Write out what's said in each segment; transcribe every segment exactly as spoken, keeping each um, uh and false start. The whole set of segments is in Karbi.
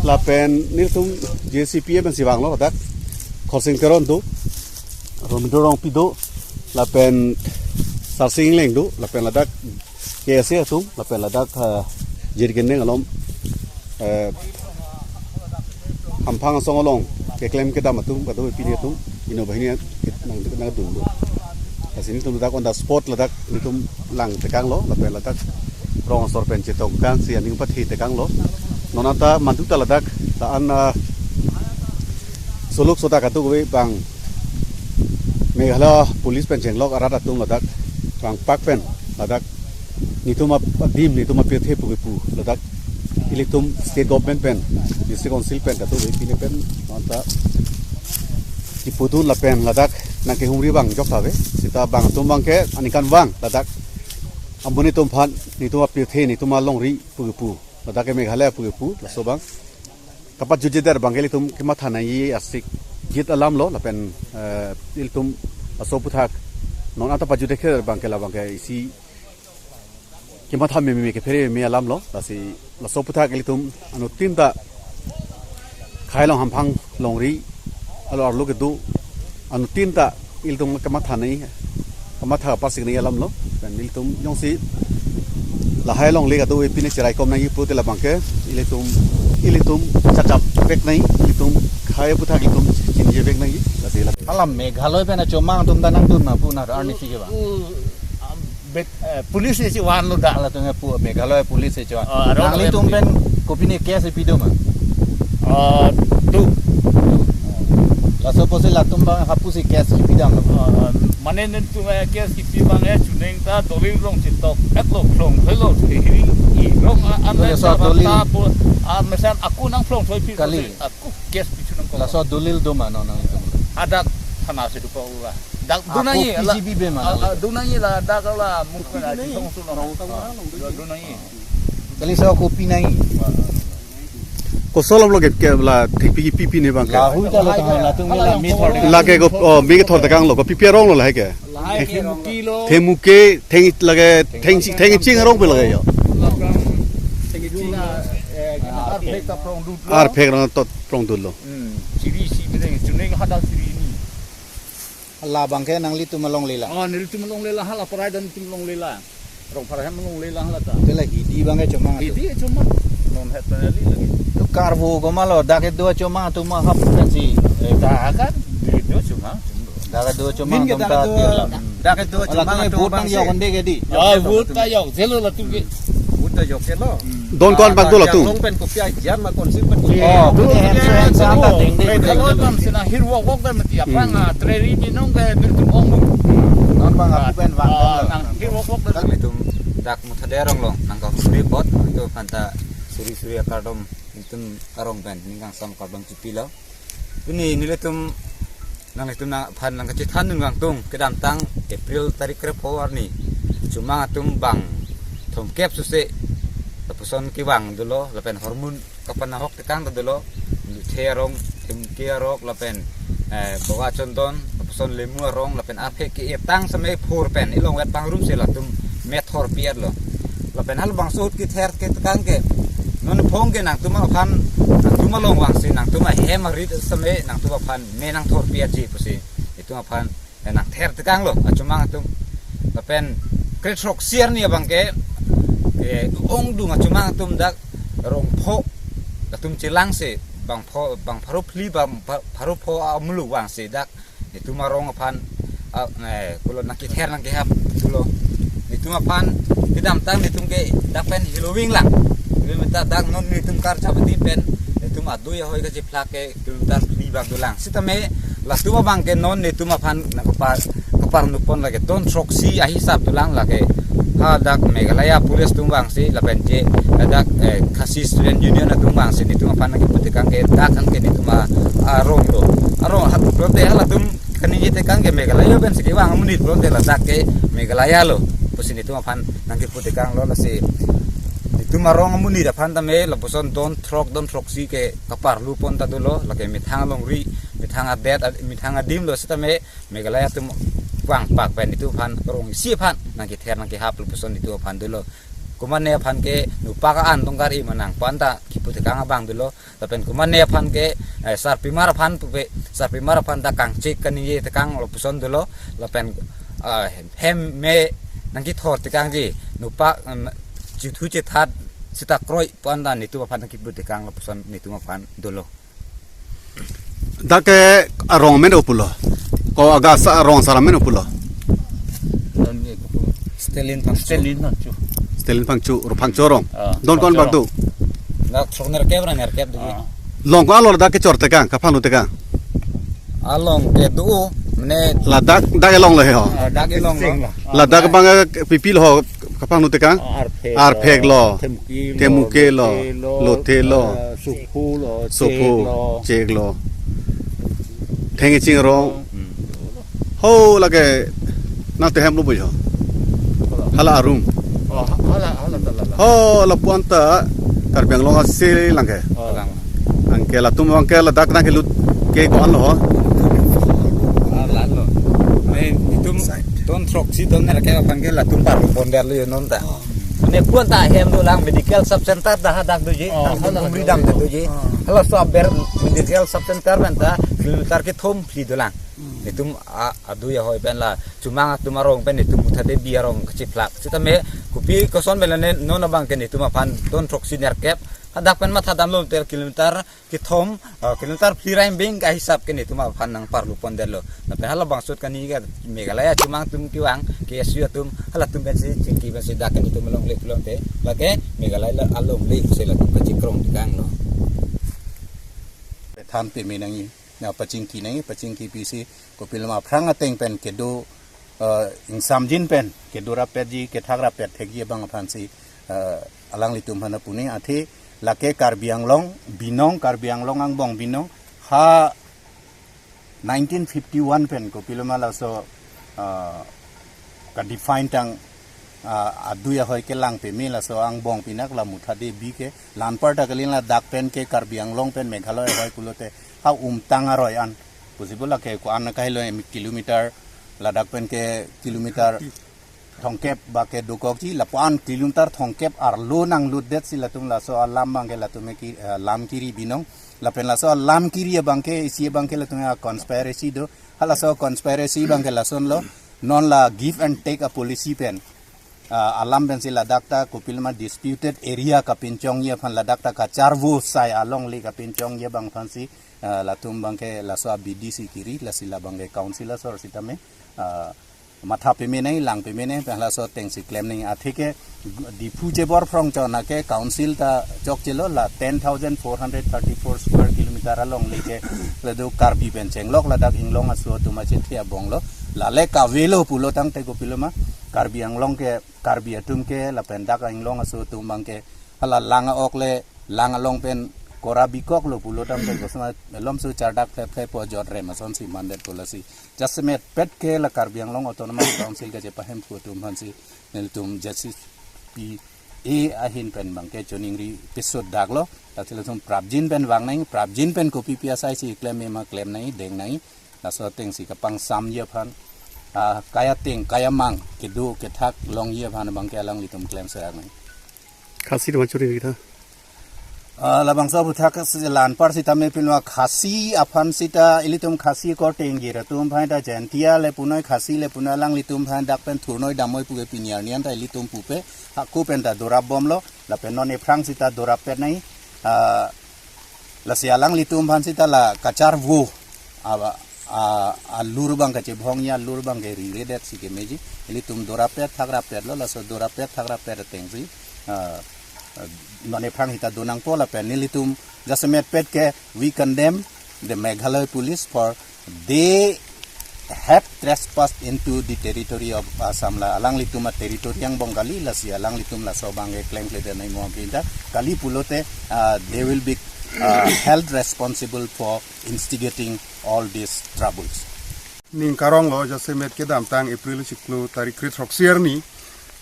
Lapen nelitum J C P M si vanglo ladak Khorsing Teron do, Romindro Rongpi do, lapen Sarsing Engleng do, lapen ladak K S A atum, lapen ladak, eh, Jirikindeng along, eh, hamphang asong along keklem kedam atum, kadokave pini atum, inut banghini nang, nangdun do. Lasi nelitum ladak on the spot ladak nelitum lang tekanglo, lapen ladak rong asor pen chetongkang si aning pathe tekanglo. Non anta mantu ta ladak, ta an, ah, soluk sodak kadokave bang Meghalaya Police pen chenglok arat atum ladak, bang pak pen ladak nelitum ap-, adim, nelitum apirthe pu kepu ladak ilitum state government pen, district council pen, kadokave pini pen, non ta kipudun lapen ladak nangkehumri abang jok ta ave. Seta bang atum abangke aningkanvang ladak amonit atum aphan nelitum apirthe, nelitum alongri pu kepu, ladak ke Meghalaya pu kepu, laso abang kapajutjedet abangke ilitum kematha nangji asik jit alamlo, lapen, eh, ilitum laso aphuthak non anta pajutjedet abangke labangke isi kematha meme, kephere meme alamlo. Lasi laso aphuthak ilitum anuttin ta khei along hamphang longri, arlo arlo kedo, anuttin ta ilitum kematha nangji, kematha kapasik nangji alamlo. Lapen ilitum jongsi lahai alongle kadokave pini cheraikom nangji pulote labangke ilitum, ilitum chachap vek nangji, ilitum khei aphuthak ilitum chinijevek nangji. Lasi la Alam Meghalaya pen achomang atum ta nangdun ma pu na arnisi kevang? Uh, um, bet, eh, police si vanlo dak. Latum pu Meghalaya Police si van. Ah, aro nanglitum pen kopine case ipi do ma? Ah, do. Laso apotsi latum abang hapusi case ipi dam lo? Ah, mane nelitum, eh, case ipi abang, eh, chuning ta dolil rong chitok, et lo phlong, helo, hearing, i rong, ah, an Dolil so ta dolil. Ta po, ah, mesan aku nangphlongthoi pi Kali. Aku case pi chunang ko. Laso dolil do ma non nangtum? Hadak thana si do pa ula. Dak Ako dunai la. P G B be ma ah, nang? Ah, dunai la dak la mukha na di thong suno. Dunai. Kali so ako pinai. Koson alam lo ke, ke la thengpi kipi pine abangke? Lahei ta lo tang latum ke la me thor. Lake ko, oh, me kethor tekanglo, kopi pi arong lo lahei ke? Lahei ke muki lo. Themuke, theng lake, theng, thengching arong pen lake yo. Thengching, eh, arphek ta phlongdun lo. Arphek rong ta phlongdun lo. Hmm. Siri si bideng, chuning hadak siri ni. Labangke nanglitum alongle la? Oh, nelitum alongle la, hala parai dan nelitum alongle la. Rong parai hem alongle la hala ta. Te la hidi abangke chomang atum? Hidi chomang. Non het pen ali lagi. To karbo komatlo, dak kedo chomang atum ma hap pensi. Eh, dak kan, di do chomang. Dak kedo chomang atum ta dak kedo. Dak kedo chomang atum vote nang abangsi. Yok onde ke di. Ah, vote ta yok, jelo latum ke. Vote ta yok jelo. Don ko-an bak do latum? Long pen kopi ajan ma konsi pen kopi. Oh, pute hem so hem sa ta ding ding. Meghalaya abang si nang hirwok wok dan mati aphrang, ah, treri ni nong ke nelitum ong. Non abang apu pen vang. Ah, nang hirwok wok dan. Nelitum dak Muthade arong lo, nangkahumri apot, nelitum aphan ta suri suri akardom, nelitum arong pen ning kangsam kardom chipilo. Pini nelitum nanglitum aphan nangkachethan dun vangtung, kedamtang April tarik krepho arni chomang atum bang thomkep suse lapuson kevang dolo, lapen hormone kapanahok tekang ta dolo, Luthe arong, Themke arong, lapen, eh, Bawa Chondon, lapuson Lemu arong, lapen arphek ke-etang samai phur pen ilong vet pangrum si latum me thorpi-etlo. Lapen halabangso ahut kether ke tekang ke, non phong ke nangtum aphan, nangtum along vangsi, nangtum ahem arit samai nangtum aphan me nangthorpi-etji pusi itum aphan, eh, nangther tekanglo achomang atum. Lapen kre throksi arni abangke, eh, ongdung achomang atum dak rong pho latum chelangsi bang pho, bang pharo phli, bang pha-, pharo pho amuluk vangsi dak nelitum arong aphan, ah, eh, pulo nangkether nangkehap pulo. Nelitum aphan kedamtang nelitum ke dak pen heloving lang. Kilometer dak non nelitum Karchapati pen nelitum adui ahoi kachiphlak ke kilometer phli bak dolang. Sitame latum abangke non nelitum aphan nangkepar, keparnupon lake don throksi ahisap dolang lake. Hadak Meghalaya Police atum vangsi lapen je hadak, eh, Khasi Student Union atum vangsi nelitum aphan nangkepu tekang ke dak an ke nelitum a-, arong lo. Arong hat pulote halatum kaningje tekang ke Meghalaya pensi kevang amonit pulote ladak ke Meghalaya lo pusi nelitum aphan nangkepu tekanglo. Lasi nelitum arong amonit aphan tame lapuson don throk don throksi ke kaparlupon ta dolo, lake methang alongri, methang adet, ad-, methang adim lo sitame Meghalaya atum vangpak pen nelitum aphan rong isi aphan nangkether nangkehap lapuson nelitum aphan dolo. Komatne aphan ke nupak an tongkar i manang panta kipu tekang abang dolo. Lapen komatne aphan ke, eh, sarpimar aphan pupe, sarpimar aphan ta kangchek kaningje tekang lapuson dolo. Lapen, ah, hem me nangkithor tekangji, nupak, em, chithu chithat sita kroi panta netum aphan nangkipu tekang lapuson netum aphan dolo. Dak ke arong men opulo. Ko aga sa arong sara men opulo. Stalin Phangcho. Stalin Phangcho. Stalin Phangcho, ro Phangcho arong. Ah, don kon Phangcho bak do. Dak sok nerkep ra nerkep do. Ah. Long ko alor dak kechor tekang, kaphangno tekang. Along kedo, mane ladak, dak along lo he ho. Ah, dak along lo. Ladak bang, eh, pipi lo ho, kaphangno tekang. Ah, arphek lo. Arphek lo. Themuke lo. Themuke lo. Lothe lo. Lothe lo. Ah, sopho lo. Sopho. Chek lo. Chek lo. Thengching arong. Hmm. Ho lake nangtehem lo bujo. Hala arum. Oh, ha-, hala, hala ta, hala. Ho lapu-an ta Karbi Anglong ase lang ke. Oh, lang. Anke latum abang ke ladak nangkelut ke ko-an lo ho. Ah, lang lo. Ne, itum ton throksi ton nerkep aphan ke latum parlu ponder lo non ta. Oh. Ne pu-an ta hem dolang medical sub center ta hadak doji, oh, nang hadak tum doji. Ridam ta doji. Oh. Hala so aber medical sub center pen ta kilometer kethom phli dolang. Hmm. Netum a-, adui ahoi pen la, Chomang atum arong pen netum Mutha Devi arong kachiphlak. Sitame kopi koson pen la ne non abang ke netum aphan ton throksi nerkep. Hadak pen matha damlo tel kilometer kethom, ah, kilometer phli ra imbing ka hisap ke netum aphan nangparlu ponder lo. Lapen halabangso kani ke Meghalaya Chomang atum kevang, K S U atum, halatum pensi chingki pensi dak ke netum alongle pulote, lake Meghalaya alongle pusi latum kachikrong tekang lo. Than peme nangji, na pachingki nangji, pachingki pisi kopiloma aphrang ateng pen kedo, eh, ingsamjin pen kedo rapetji, kethak rapet thekji abang aphansi, eh, alanglitum aphan pune. Athe lake Karbi Anglong binong, Karbi Anglong angbong binong, ha nineteen fifty-one pen kopiloma laso, ah, ka-define tang, ah, adui ahoi kelang peme laso angbong pinak la Mutha Devi ke la anparta kali, ladak pen ke Karbi Anglong pen Meghalaya ahoi pulote ha Umtang aroi an. Possible lake ko-an kahelo em kilometer, ladak pen ke kilometer thomkep ba ke dokokji, lapu-an kilometer thomkep arlo nanglutdetsi latum laso alam abang ke latum ke, eh, lam kiri binong. Lapen laso alam kiri abang ke isi abang ke latum a-conspiracy do. Halaso conspiracy abang ke lason lo. Non la give and take a policy pen, ah, alam pensi ladak ta kopiloma disputed area kapinchongji aphan, ladak ta kacharvo sai alongle kapinchongji abang aphansi, ah, latum abang ke laso a-B D C kiri, lasi labang ke council asor sitame, ah, matha peme nangji, lang peme nangji, pen laso atengsi klem nangji. Athe ke Diphu chebor phrong chona ke council ta chokchelo, la ten thousand four hundred thirty-four square kilometer alongle ke le do Karbi pen chenglok ladak inglong aso atum achethe abong lo. Lale kavelo pulo tangte kopiloma Karbi Anglong ke, Karbi atum ke lapen dak inglong aso atum abang ke hala lang a-ok le lang along pen kora bikok lo pulo tangte kosma lomso chardak phe phe po jot rem asonsi mandetpo, lasi jasemet pet ke la Karbi Anglong Autonomous Council kachepahemphu atum aphansi nelitum J C P A ahin pen abang ke choningri pesot dak lo. Lasi latum prapjin pen vang nangji, prapjin pen kopi pi asaisi klem ema klem nangji, deng nangji. Laso atengsi kapangsamji aphan, ah, kaya ateng kaya amang kedo kethak longji aphan abang ke alanglitum klem serak nangji. Khasi atum churi kita. Ah, labangso aphuthak si la anpar sitame pilma Khasi aphan sita ilitum Khasi korte ingjir atum aphan ta Jaintia le punoi, Khasi le punoi, alanglitum aphan dak pen thurnoi damnoi pu ke pini arni an ta ilitum pupe, hako pen ta dorap bomlo, lapen non ephrang sita dorap pet nangji, ah, lasi alanglitum aphan sita la kacharvo, a, a, alur abang kachebhongji alur abang ke riredetsi kemeji. Ilitum dorap pet thak rap pet lo, laso dorap pet thak rap pet atengsi, ah, ah, non ephrang sita donangpo lapen nelitum jasemet pet ke we condemn the Meghalaya police for they have trespassed into the territory of Assam, la alanglitum a-territory angbong kali, lasi alanglitum laso abang ke klem klemkle nangji mo apinta kali pulote, ah, they will be, ah, held responsible for instigating all these troubles. Ning karong lo, jasemet kedamtang April chiklo tarik kre throksi arni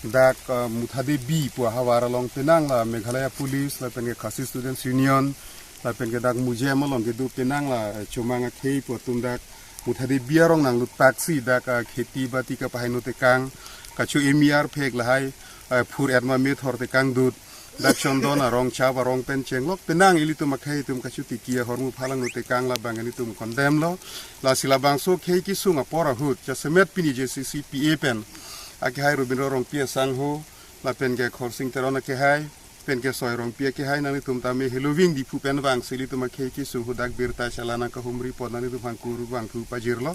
dak, ah, Mutha Devi pu ahavar along penang la Meghalaya Police lapen ke Khasi Students Union lapen ke dak MUJEM along kedo penang la, eh, Chomang akhei pu atum dak Mutha Devi arong nanglutpaksi dak, ah, kheti bati kapaheno tekang, kacho emi arphek lahai, eh, phur et ma methor tekangdut, dak Chondon arong, Chap arong pen chenglok penang ilitum akhei atum kachotiki ahormu phalangno tekang labang ilitum condemn lo. Lasi labangso khei kesung apor ahut jasemet pini J C C P A pen akehai Robindro Rongpi asangho lapen ke Khorsing Teron akehai pen ke Soi Rongpi akehai nanglitum tame heloving Diphu pen vangsi ilitum akhei kesung ahut dak birta chala nangkahumri apot nanglitum aphan kurvangthu pajirlo.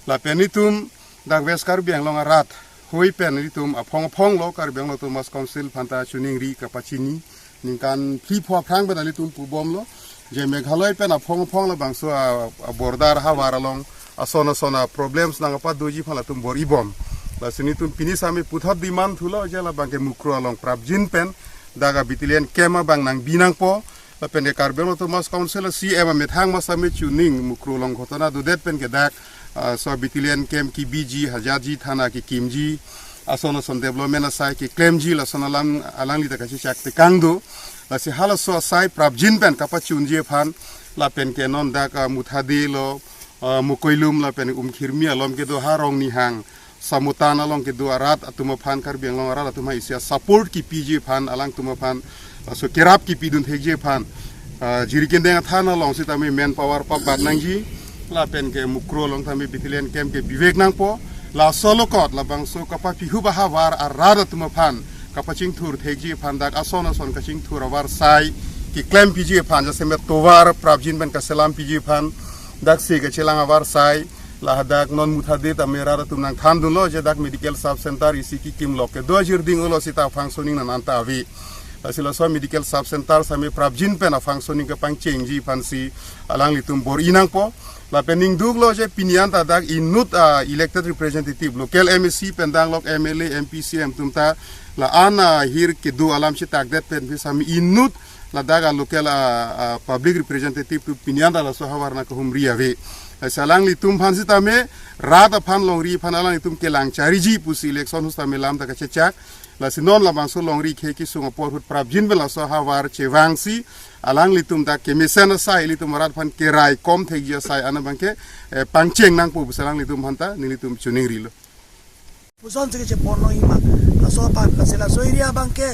Lapen ilitum dak West Karbi Anglong arat hoi pen ilitum aphong aphong lo Karbi Anglong Autonomous Council aphanta choningri kapachini ningkan phli pho aphrang pen ilitum pubomlo je Meghalaya pen aphong aphong labangso a, a border ahavar along ason ason a problems nangkapadoji aphan latum bor-ibom. Lasi nelitum pini sami puthot demand thulo je labang ke Mukroh along prapjin pen dak a battalion camp abang nangbi nangpo. Lapen ke Karbi Anglong Autonomous Council C E M amethang ma sami choning Mukroh along ghotona dodet pen ke dak, ah, so battalion camp kebiji, hajatji, thana kekimji, ason ason development asai keklemji, lason alam alangli ta kachechak tekang do. Lasi halaso asai prapjin pen kapachunji aphan lapen ke non dak, ah, Muthade lo, ah, Mukoilum lapen Umkhirmi along kedo ha Rongnihang, Samutan along kedo arat atum aphan, Karbi Anglong arat atum aphan isi a support kepiji aphan, alangtum aphan, ah, so kerap kepidun thekji aphan, ah, Jirikindeng athan along sitame manpower pabat nangji, lapen ke Mukroh along tame battalion camp kebivek nangpo. Laso along kot labangso kapapihup ahavar arat atum aphan kapachingthur thekji aphan dak ason ason kachingthur avarsai keklem piji aphan jasemet tovar prapjin pen kaselam piji aphan dak si kachelang avarsai lahadak non Muthade tame rat atum nangthandunlo je dak medical sub center isi kekimlok kedo ajirding ulo sita afunctioning nang anta ave. Lasi laso medical sub center sami prapjin pen afunctioning kepangchengji aphansi alanglitum bor-i nangpo. Lapen ningduklo je pini anta dak inut, ah, elected representative, local M A C pen danglok M L A, M P, C M atum ta la-an ahir kedo alam chetakdet pen pi sami inut ladak a local, ah, ah, public representative atum pini anta laso ahavar nangkahumri ave. Lasi alanglitum aphan sitame rat aphan longri aphan alanglitum kelang chariji pusi election ahut sitame lam ta kachechak. Lasi non labangso longri khei kesung apor ahut prapjin pen laso ahavar chevangsi alanglitum dak kemesen asai ilitum arat aphan keraikom thekji asai an abang ke, eh, pangcheng nangpo pusi alanglitum aphanta nelitum choningrilo. Puson si kecheponlo ima. Laso aphan, lasi laso area abang ke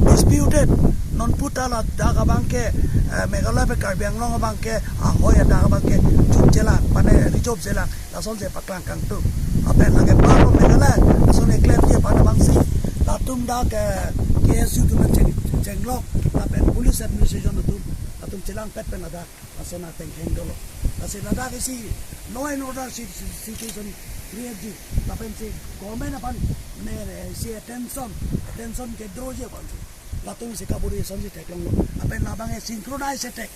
disputed. Non puta ladak abang ke, eh, Meghalaya pen Karbi Anglong abang ke, ahoi adak abang ke, chupjelang, mane richopjelang. Lasonsi paklang kangtung. Lapen lake baro Meghalaya, lason keklemji aphan abangsi latum dak, eh, K S U atum cheng, chenglok, lapen police administration atum, latum chelangpet pen ladak lason ateng heng dolo. Lasi ladak isi law and order si, si, situation create ji. Lapensi government aphan ne, ne, si attention, attention kedraw ji aphansi latum isi kabur-i asonsi theklonglo. Lapen labang e synchronize attack.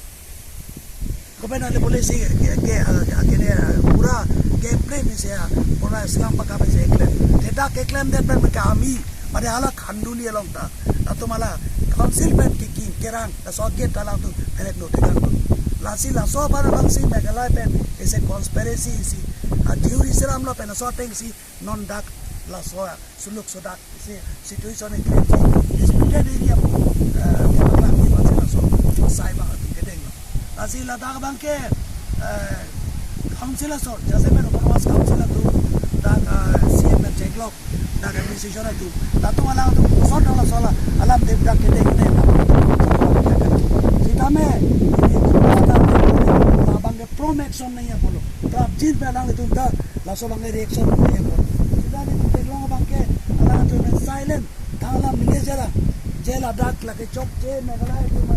Government ale police ke, ke, ah, ah, kene, ah, pura game plan isi, ah, pura Islam pakam isi keklem. Thedak keklemdet pen ke ami, mane hala Khanduli along ta, latum hala council pen kekim kerang, laso gate ta latum pherek no tekang tu. Lasi laso aphan abangsi Meghalaya pen isi conspiracy isi, ah, theory seram lo pen laso atengsi non dak laso, ah, suluk sodak isi situation in create disputed area, eh, kepaklang ni bangsi laso asai abang atum kedenglo. Lasi ladak abang ke, eh, council asor, jasemet autonomous council atum, dak, eh, C M pen chenglok, dak administration atum, latum alangtum pusot dak laso alam, alam dep dak kedeng kedeng. Sitame, ini abang ke prompt action nangji apotlo. Prapjin pen alanglitum dak laso abang ke reaction nangji apotlo. Sita nelitum theklong abang ke, alanglitum silent, thang alam mile jera, je ladak lake chokche Meghalaya atum,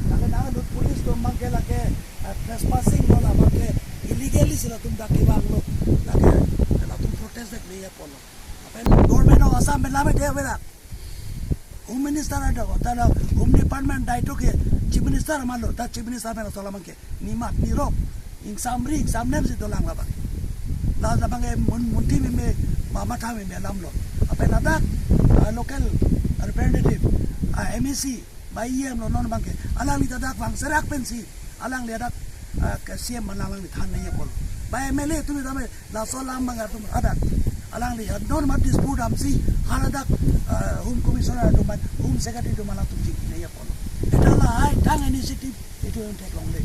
lake nang lut police atum abang ke lake, ah, trespassing lo labang ke illegally si latum dak kevanglo, lake latum protest dak nangji apotlo. Lapen Government of Assam pen lam ete avelang. Home Minister ado, ta la Home Department daito ke Chief Minister amalo, ta Chief Minister pen laso alam abang ke nimat nirok, ingsamri ingsamnem si dolang labang. La labang e mun, munti meme, ma matha meme alamlo. Lapen ladak, ah, local representative, ah, M A C, ba E M lo non abang ke, alangli ta dak vangserak pensi, alangli dak, ah, ke C M alangli than nangji apotlo. Ba M L A atum tame laso alam abang atum hadak, alangli ha non ma dispute damsi, haladak, ah, Home Commissioner atum, Home Secretary atum alangtum chingki nangji apotlo. Eta lahai thang initiative itum theklongle.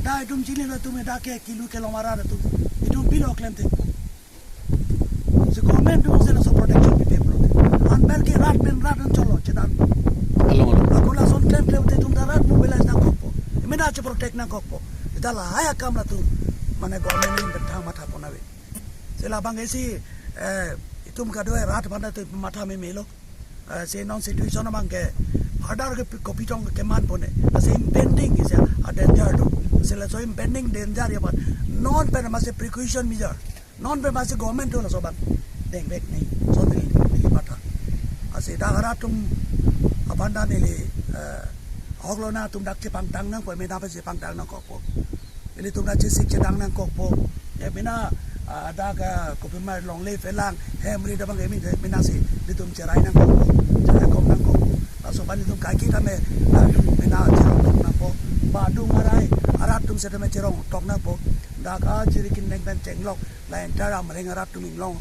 Ta itum chinilo, itum dak ke kilu kelong arat atum, itum pilo klemte. Si government atum si laso protection pipe pulote. Anpar ke rat Atum cholo chedan. Along, along. Ako lason klem klem te itum ta rat mobilize nangkokpo. Mena che protect nangkokpo. Ita lahai akam latum, mane government ahin pen thang matha pon ave. Si labang ke si, eh, itum kado rat aphan ta itum matha memelo. Eh, si non situation abang ke further ke kopi tong keman pon e. Lasi impending isi a danger do. Si laso impending danger aphan non pen masi precaution measure, non pen masi government atum laso abang dengvek nangji, lason neli, neli matha. Lasi dak rat atum aphan ta neli, eh, ahok lonang atum dak chepangtang nangpo, mena pensi pangtang nangkokpo. Ilitum ta chesik chedang nangkokpo. Ya mena, ah, dak, ah, kopima longle phelang hem ri abang ke mena, mena si ilitum cherai nangkokpo, cherai kok nangkokpo. Laso abang ilitum kaike tame, ah, mena cherok tok nangpo. Badung arai arat atum setame cherok tok nangpo. Dak, ah, Jirikindeng pen chenglok, la entire Amreng arat atum inglong,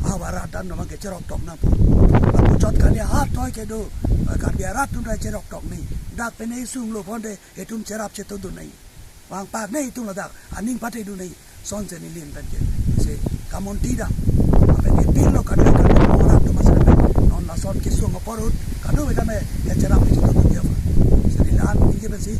ah, arat dan abang ke cherok tok nangpo. Lapu chot kali ahat noi kedo, ah, Karbi arat atum ta cherok tok nangji. Dak pen isung lo ponte itum cherap chetongdun nangji. Vangpak nangji itum ladak, aning pate dun nangji. Lasonsi neli ahin pen ke si kamonti dam. Lapen appeal lo kado kado arat atum asan pen. Non lason kesung apor ahut kado kado me ya cherap chetongdun nangji aphan. Si neli la-an ningje pensi